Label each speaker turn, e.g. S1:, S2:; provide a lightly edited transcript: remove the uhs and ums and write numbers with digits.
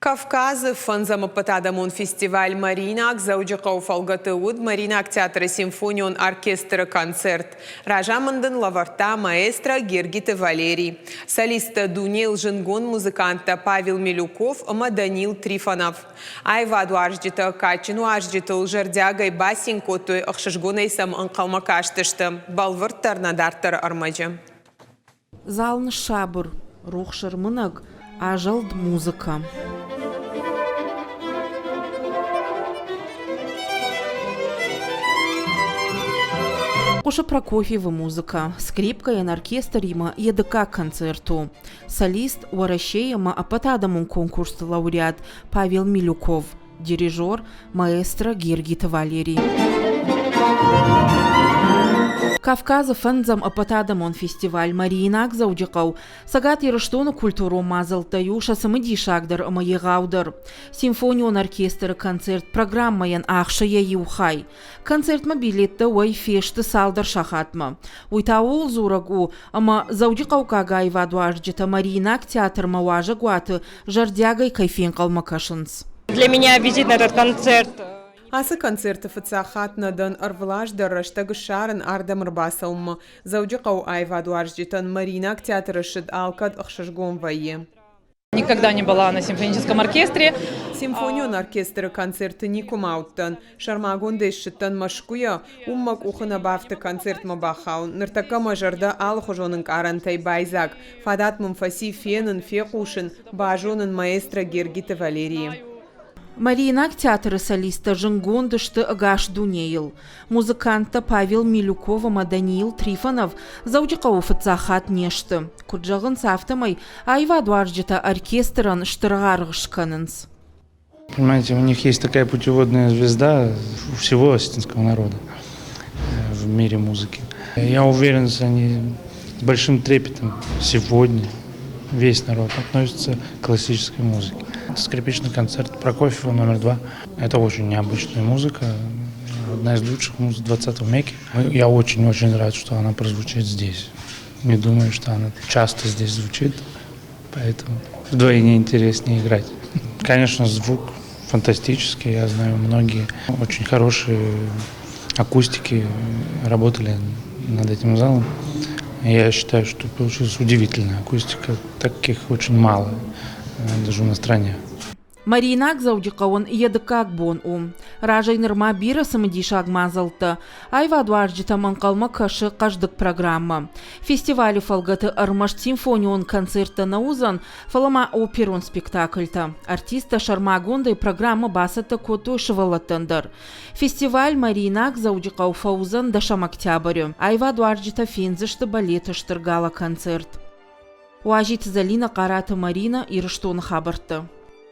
S1: Кавказы фӕндзӕм ӕппӕтадӕмон фестиваль Мариинаг Дзӕуджыхъӕуы фӕлгӕты уыд Мариинаг театры симфонион оркестры концерт. Разамынд ын лӕвӕрдта маэстро Гергиты Валерий. Солисттӕ дунейыл зындгонд музыканттӕ Павел Милюков ӕмӕ Данил Трифонов. Аивадуарзджытӕ кадджын уазджытыл зӕрдиагӕй бацин кодтой, ӕхсызгонӕй сӕм ӕнхъӕлмӕ кастысты. Бӕлвырддӕр нӕ дарддӕры ӕрмӕджы.
S2: Зал ныссабыр, рухс ӕрмынӕг, азӕлд музыкӕ. Хъуысы Прокофьевы музыкӕ, скрипкӕйӕн оркестримӕ йӕ дыккаг концерт у. Солист Уӕрӕсейы ӕмӕ ӕппӕтадӕмон конкурсты лауреат Павел Милюков. Дирижер маэстро Гергиты Валерий. Кавказы фӕндзӕм ӕппӕтадӕмон фестиваль Мариинаг Дзӕуджыхъӕу Цӕгат Ирыстоны культурон мадзӕлттӕй у сӕ цымыдисагдӕр ӕмӕ егъаудӕр. Симфонион оркестры концерт программӕйӕн ахсы йӕ иу хай. Концертмӕ билеттӕ уӕй фесты цалдӕр сахатмӕ. Уый та ууыл дзурӕг у, ӕмӕ дзӕуджыхъӕуккаг аивадуарзджытӕ Мариинаг театрмӕ уазӕгуаты зӕрдиагӕй кӕй фенхъӕлмӕ кӕсынц.
S3: Для меня визит на этот концерт
S1: Ацы концерты фыццаг хатт нӕ дӕн ӕрвылаз дӕр рӕстӕг ссарын ардӕм ӕрбацӕуынмӕ. Дзӕуджыхъӕуы аивадуарзджытӕн Мариинаг театры ссыд алкӕд ӕхсызгон вӕййы.
S3: Никогда не была на симфоническом оркестре.
S1: Симфонион оркестры концерты никуыма уыдтӕн. Сӕрмагондӕй ссыдтӕн Мӕскуыйӕ, уым мӕ къухы нӕ бафты концертмӕ бахауын. Ныртӕккӕ мӕ зӕрдӕ алыхуызон ӕнкъарӕнтӕй байдзаг. Фадат мын фӕци фенын, фехъусын, базонын маэстро Гергиты Валерийы.
S2: Мариинаг театры солисттӕ зындгонд сты ӕгас дунейыл. Музыканттӕ Павел Милюков ӕмӕ Даниил Трифонов Дзӕуджыхъӕуы фыццаг хатт не сты. Куыд зӕгъынц, афтӕмӕй аивадуарзджытӕ оркестрӕн стыр аргъ скӕнынц.
S4: Понимаете, у них есть такая путеводная звезда у всего осетинского народа в мире музыки. Я уверен, что они с большим трепетом сегодня весь народ относится к классической музыке. Скрипичный концерт Прокофьева номер 2 – это очень необычная музыка, одна из лучших музык 20 века. Я очень-очень рад, что она прозвучит здесь. Не думаю, что она часто здесь звучит, поэтому вдвойне интереснее играть. Конечно, звук фантастический, я знаю, многие очень хорошие акустики работали над этим залом. Я считаю, что получилась удивительная акустика. Таких очень мало даже на стране.
S2: Мариинаг Дзӕуджыхъӕуӕн йӕ дыккаг бон у. Разӕй нырма бирӕ цымыдисаг мадзӕлттӕ. Аивадуарзджытӕм ӕнхъӕлмӕ кӕсы хъӕздыг программӕ. Фестивалы фӕлгӕты ӕрмӕст симфонион концерттӕ нӕ уыдзӕн, фӕлӕ ма оперон спектакльтӕ. Артисттӕ сӕрмагондӕй программӕ бацӕттӕ кодтой сывӕллӕттӕн дӕр. Фестиваль Мариинаг Дзӕуджыхъӕу фӕуыдзӕн дӕсӕм октябры. Аивадуарзджытӕ фендзысты балеты стыр гала-концерт. Уазиты Зӕлинӕ, Хъараты Маринӕ, Ирыстоны хабӕрттӕ.